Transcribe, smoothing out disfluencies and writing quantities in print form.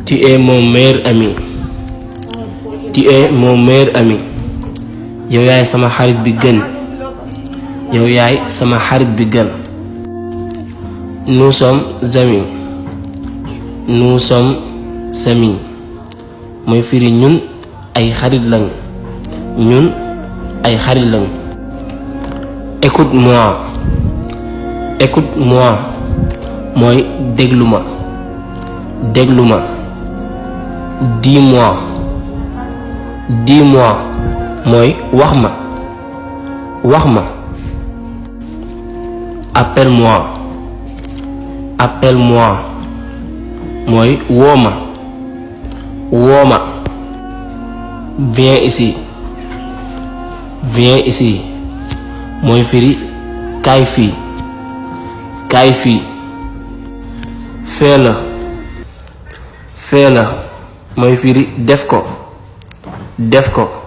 Tu es mon meilleur ami. Tu es mon meilleur ami. yow yaay sama xarit bi gën. yow yaay sama xarit bi gën. Nous sommes amis. Nous sommes amis. mooy firi ñun ay xarit lañ. ñun ay xarit lañ. Écoute-moi. Écoute-moi mooy déglu ma. déglu ma. Dis-moi. Dis-moi mooy wax ma. wax ma. Appelle-moi. Appelle-moi mooy woo ma. woo ma. Viens ici. Viens ici mooy firi kaay fii. kaay fii. Fais-le. Fais-le mooy firi def ko. def ko.